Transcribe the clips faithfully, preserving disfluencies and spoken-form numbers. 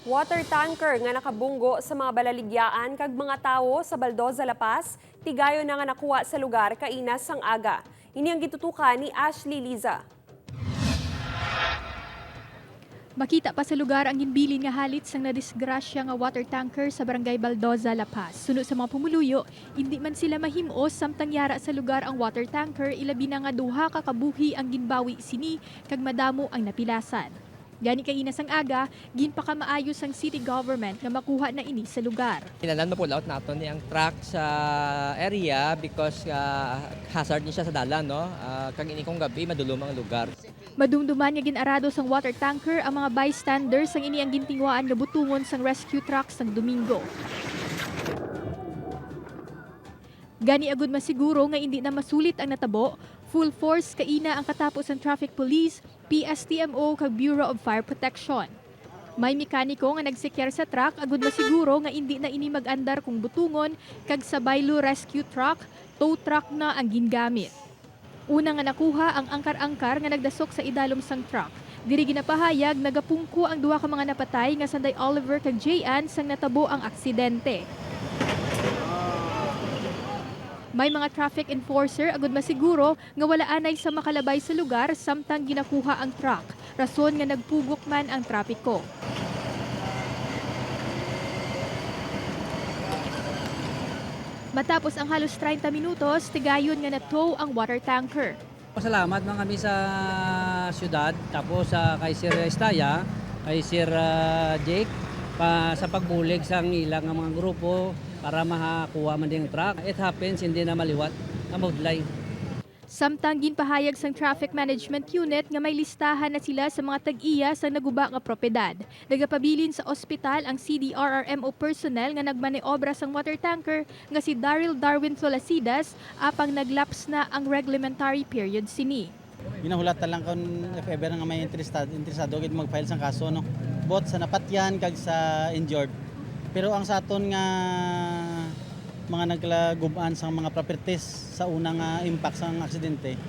Water tanker nga nakabunggo sa mga balaligyaan kag mga tawo sa Baldoza, La Paz, tigayon na nga nakuha sa lugar kaina sang aga. Ini ang gitutukan ni Ashley Liza. Makita pa sa lugar ang ginbilin nga halit sang nadisgrasya nga water tanker sa Barangay Baldoza, La Paz. Suno sa mga pumuluyo, indi man sila mahim-os samtang yara sa lugar ang water tanker, ilabi na nga duha ka kabuhi ang ginbawi sini kag madamo ang napilasan. Gani kaina sang aga, ginpakamaayo sang city government nga makuha na ini sa lugar. Kinahanglan ma-pull out naton ni ang truck sa area because, ah, hazard ni siya sa dalan, no? Ah, kag ini kung gabi, madulom ang lugar. Madumduman nga gin-arado sang water tanker ang mga bystanders sang ini ang gintinguhaan nga butungon sang rescue truck sang Domingo. Gani, agud masiguro nga indi na masulit ang natabo, full force kaina ang katapo sang Traffic Police, P S T M O kag Bureau of Fire Protection. May mekaniko nga nagsekyar sa truck agud masiguro nga indi na ini mag-andar kung butungon, kag sa Bailu rescue truck, tow truck na ang gingamit. Una nga nakuha ang angkar-angkar nga nagdasok sa idalom sang truck. Diri ginapahayag, nagapungko ang duha ka mga napatay nga sanday Oliver kag Jay Ann sang natabo ang aksidente. May mga traffic enforcer agud masiguro nga wala anay sa makalabay sa lugar samtang ginakuha ang truck, rason nga nagpugok man ang trapiko. Matapos ang halos treinta minutos, tigayon nga na-tow ang water tanker. Pasalamat man kami sa siyudad, tapos, ah, kay Sir Estaya, kay Sir, ah, Jake, pa, sa pagbulig sa ila nga mga grupo para mahakuha man ding truck. It happens, hindi na maliwat, namudlay. Samtang ginpahayag sang Traffic Management Unit nga may listahan na sila sa mga tag-iya sang naguba nga propiedad. Nagapabilin sa ospital ang C D R R M O personnel nga nagmaniobra sang water tanker nga si Daryl Darwin Flolacidas, apang nag-lapse na ang reglementary period sini. Ginahulat na lang kung if ever nga may interested, interesado gid mag-file sang kaso, no? Both sa napatyan kag sa injured. Pero ang sa aton nga mga nagkalagub-an sang mga properties sa una nga impact sang aksidente,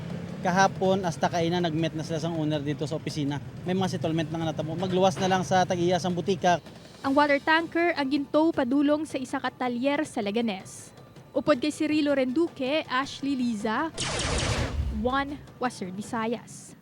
kahapon hasta kaina nag-meet na sila sang owner dito sa opisina. May mga settlement na nga natabo. Magluwas na lang sa tag-iya sang butika. Ang water tanker ang gintow padulong sa isa ka talyer sa Leganes. Upod kay Cirilo Renduque, Ashley Liza, One Western Visayas.